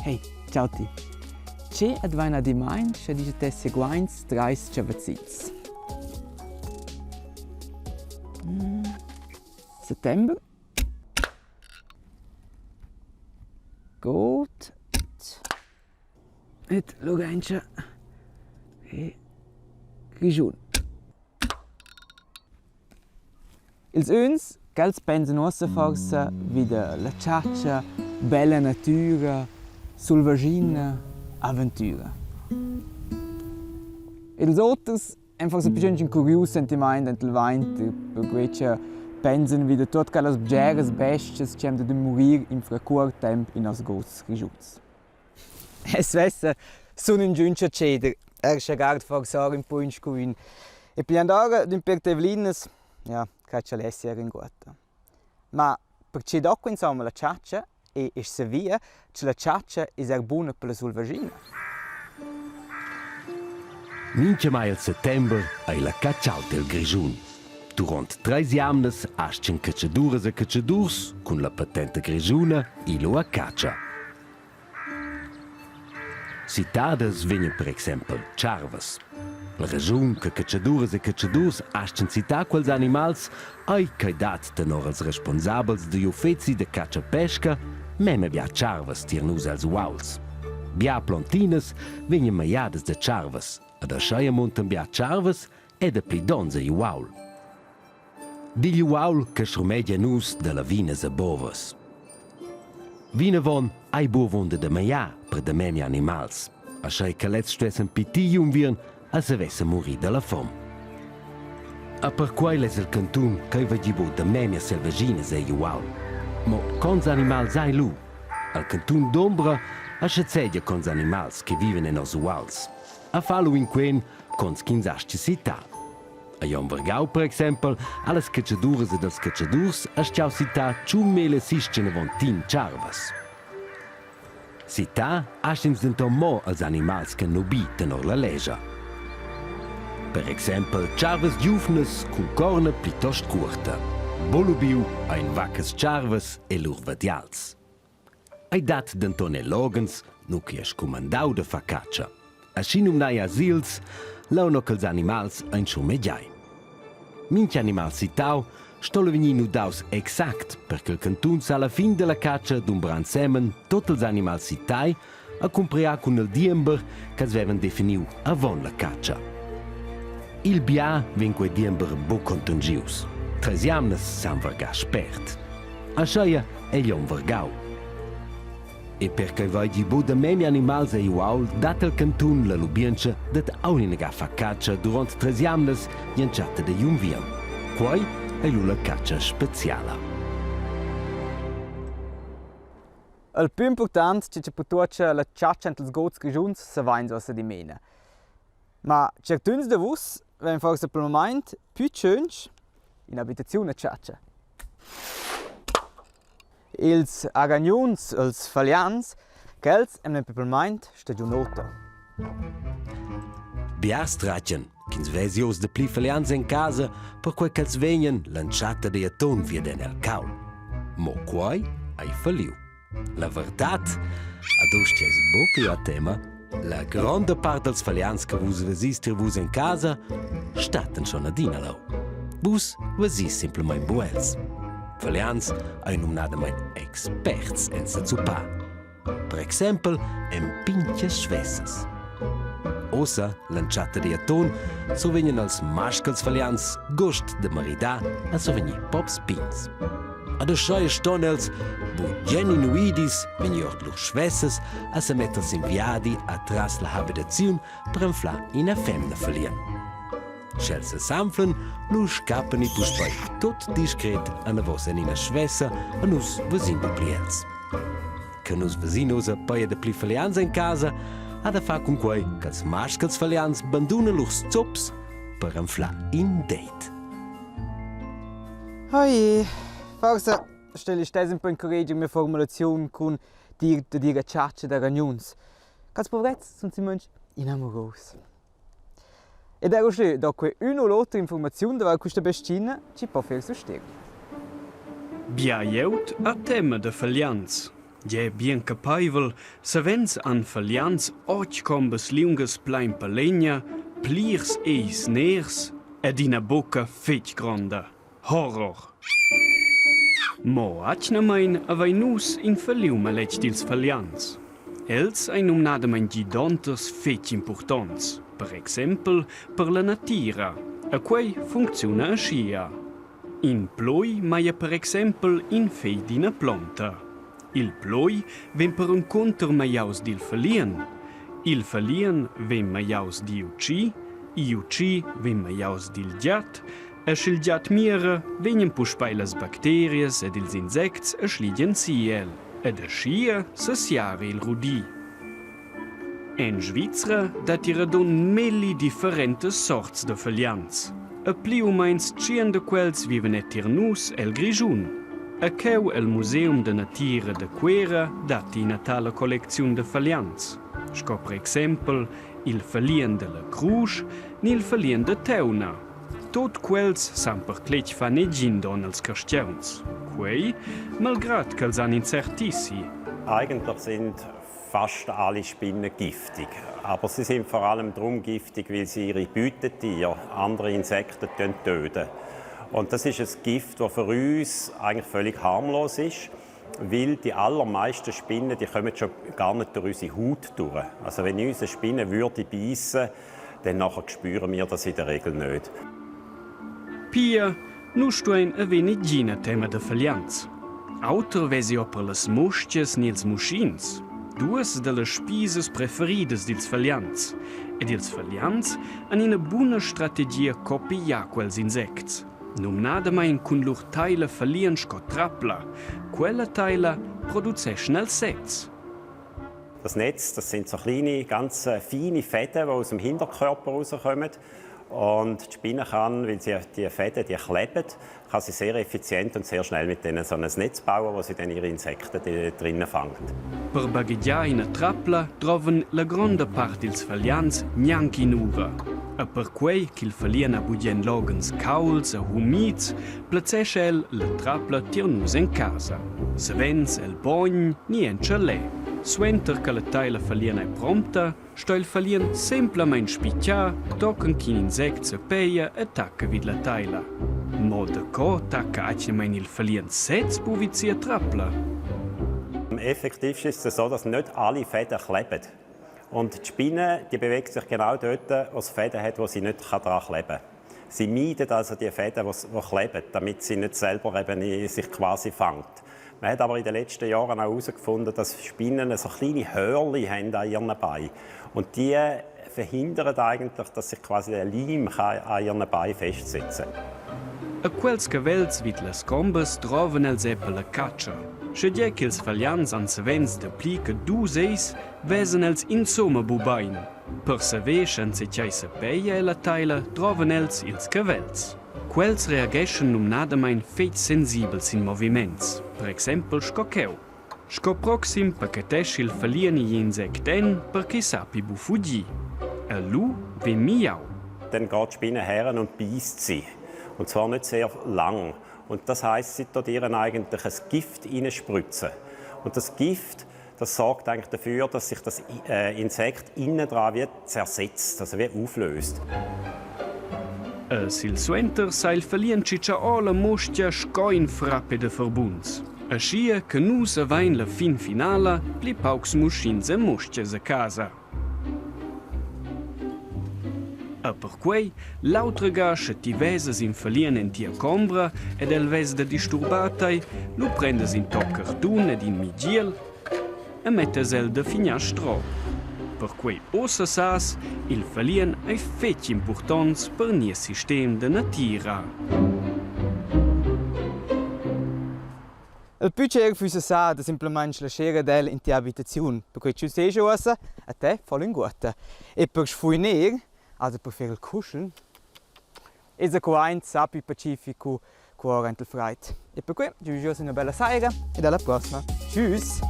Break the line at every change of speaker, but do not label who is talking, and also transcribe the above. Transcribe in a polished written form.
Hey, ciao ti. Che at vain adimmaint scha disch tes seguaints trais chavazzins? Settember. God. Et Lugentscha e Grischun. Ils üns ch'els pensan uossa forsa vi da la chatscha, bella natüra, sulvaschina, aventüra. Ed ils oters èn forsa plüchönch ün curius sentimaint aint il vainter, perquai cha pensan vi da tuot quellas bgeras bes-chas chi han da murir infra cuort temp in noss gods grischuns. E svessa sun ingün chatscheder, er scha gard forsa ün po ün scu ün. E pigliand ora d'ün pêr tevlinas, ja, crai cha less eir inguotta. Ma perche do que insomma la chatscha e es savia cha la chatscha es eir buna per la sulvaschina?
Mintgamai il settember ei la catschalta el Grischun. Duront treis jamnas astgan catschaduras e catschadurs cun la patenta grischuna ir lu a catscha. Citadas vegnan per exempel tscharvas. La raschun che catschaduras e catschadurs astgan citar quels animals ei ch'ei dat tenor els responsabels digl uffeci da catscha-pesca memia bia tscharvas tier nus els uauls. Bia plontinas vegnan magliadas da tscharvas ed aschia muntan bia tscharvas e dapli donns egl uaul. Digl uaul che schurmegia nus da lavinas e bovas. Vinavon ei buc avunda da magliar per da memia animals, aschia che lezs stuessen pitir igl unviern e savessen murir dalla fom. E perquei less il cantun ch'ei vegli buc da memia selvaschinas egl uaul. Mo cons animals ei lu? El cantun d'Ombra aschazegia cons animals che viven en nos uauls. A fa lu in quen cons ch'ins astga citar. A Jon Vargau per exempel ha las catschaduras ed els catschadurs astgau sittar tschun mele sis avon tin tscharvas. Sittar astg'ins denton mo als animals che han ubi tenor la lescha. Per exempel tscharvas giuvnas cun corna plitost cuorta. Bolubiu ein vaccas tscharvas e lur vadials. Ei dat denton er loghens, nu ch'ei ei scumandau da far catscha. Aschinumnai asils, leu nua ch'ils animals ein schurmegiai. Mintga animal citau sto lu vegnir nudaus exact per ch'il cantun sa alla fin dalla catscha dumbrar ensemen tut ils animals citai e cumpriar cun il diember ch'els vevan definiu avon la catscha. Il bia vegn quei diember buc contonschius. Treis jamnas san vargar spert. Ascheia ei onn vargau. E perquei veigi buc da memia animals egl uaul dat il cantun la lubientscha dad aunc far catscha duront treis jamnas l'entschatta digl unviern. Quei ei lu la catscha speciala.
Il pü important chi chi pertuocha la chatscha ant ils gods grischuns savains uossa dimena. Ma tschertüns da vus vain forsa pel mumaint pü tschönch in abitaziun a chatscha. Ils aragnuns e'ls falians, quels han per pel mumaint stagiun ota.
Biars tratgan ch'ins vesi oz dapli falians en casa perquei ch'els vegnan l'entschatta digl atun viaden el caul. Mo quei ei falliu. La verdad, ad uschia es buca a tema, la gronda part dals falians che vus vesis tier vus en casa stattan schon adina leu. Vus vesis simplamain buc els. Falians ein numnadamain experts en sezuppar. Per exempel en pintgas svessas. Ossa, l'entschatta digl atun, survegnan els mascals falians gust de maridar e survegnir pops pigns. Ad aschia ston els, bugen inuidis, vegnir ord lur svessas a semetter sin viadi atras la habitaziun per anflar ina femna falien. Sch'els sesanflan, lu scappan i puspei tut discret anavos en ina svessa a nus vesin pli els. Che nus vesin ussa paia da pli falians en casa, ha da far cun quei ch'els mascals falians bandunan lur zups per anflar in date.
Oi, forsa stell ich stess un po encourager mia formulaziun cun dir da dir a chatscha da ragnuns. Cha'ls povrets sun simplamaing inamurous. Ed er uschè do que ün u l'otra infurmaziun davart quista bes-china chi po fer sustegn.
Bia glieud ha tema da falians. Gie, bien capeivel, savens han falians otg combas liungas plein palegna, plirs eis ners ed ina bucca fetg gronda. Horror! Mo atgnamein havein nus in falliu maletg dils falians. Els ein numnadamein gidonters fetg impurtonts, per exempel per la natira, e quei funcziuna aschia. In ploi maia per exempel in fegl d'ina plonta. Il ploi vegn perencunter magliaus dil falien. Il falien vegn magliaus digl utschi, igl utschi vegn magliaus dil giat e sch'il giat miera vegnan puspei las bacterias ed ils insects e schligian si el. Ed aschia sesiara il rudi. En Svizra datti radund melli differentas sorts da falians. E pli u meins tschien da quels vivan er tier nus el Grischun. E cheu el Museum da natira da Cuera datti ina tala collecziun da falians, sco per exempel il falien dalla Crusch ni il falien da Teuna. Tut quels san per cletg far negin donn als carstgauns. Quei, malgrad ch'els han in cert tissi.
Eigentlich sind fast alle Spinnen giftig. Aber sie sind vor allem darum giftig, weil sie ihre Beutetiere, andere Insekten, töten. Und das ist ein Gift, das für uns eigentlich völlig harmlos ist, weil die allermeisten Spinnen, die kommen schon gar nicht durch unsere Haut durch. Also wenn uns eine Spinne würde beißen, dann nachher spüren wir das in der Regel nicht.
Pia, nus stuein haver negina tema da falians. Auter vesi per las mustgas ni ils muschins. Duas dallas spisas preferidas dils falians. Ed ils falians han ina buna strategia copiar quels insects. Numnadamain cun lur taila falien sco trapla. Quella taila produceschan els sezs.
Das Netz, das sind so kleine, ganz feine Fäden, die aus dem Hinterkörper rauskommen. Und die Spinne kann, weil sie die Fäden die kleben, kann sie sehr effizient und sehr schnell mit denen so ein Netz bauen, wo sie dann ihre Insekten drinnen fängt.
Per baghegiar ina trapla drovan la gronda part dils falians gnanc in'ura. E perquei ch'il falien ha bugen loghens caulds e humids, plazzescha el la trapla tier nus en casa. Savens el bogn ni en tschalè. Suenter che la teila faliena ei prompta, sto il falien semplamein spitgar tochen ch'in insect sepeia e tacca vid la teila. Mo daco tacca atgnamein il falien sez bu vid sia trapla?
Effektiv ist es so, dass nicht alle Fäden kleben. Und die Spinne die bewegt sich genau dort, wo es Fäden hat, wo sie nicht daran kleben kann. Sie meidet also die Fäden, die kleben, damit sie nicht selber eben sich quasi fängt. Man hat aber in den letzten Jahren auch herausgefunden, dass Spinnen so kleine Hörli haben an ihren Beinen. Und die verhindern eigentlich, dass sich quasi der Leim an ihren Beinen festsetzen kann.
A quels cavels vid las combas drovan els er per la catscha. Schegie ch'ils falians han savens dapli che dus eis, vesan els insomma bubain. Per saver sch'enzatgei sepeia ella teila, drovan els ils cavels. Quels reageschan numnadamain fetg sensibels sin moviments, per exempel sco cheu. Sco proxim pachetescha il falien igl insect en per ch'ei sappi bu fugir. E lu vegn miau.
Dann geht die Spinne her und beißt sie. Und zwar nicht sehr lang. Und das heißt, sie tut ihr eigentlich ein Gift reinspritzen. Und das Gift, das sorgt eigentlich dafür, dass sich das Insekt innen dran wie zersetzt, also wie auflöst.
E silsuenter sa il falien tschitschar ora la mustga sco in frappe da farbuns. Aschia che nus havein la fin finala pli paucs muschins e mustgas a casa. E perquei l'autra ga sche ti vesas in falien en tia combra ed el vess da disturbar tei, lu prendas in toc cartun ed in migiel e mettas el da finiastra. Perquei ussa sas, il falien ei fetg impurtonts per nies sistem da natira.
Il pü tschert füssa sà da simplamaing lascher ad el in tia abitaziun, perquai ch'eu seja uossa a te fa'l ünguotta. E per sfuiner, also per fer il cuschel, esa cuaint sapi pacifico cuor aint il fraid. E perquai giügio üna bella saira ed alla prossima. Tschüss!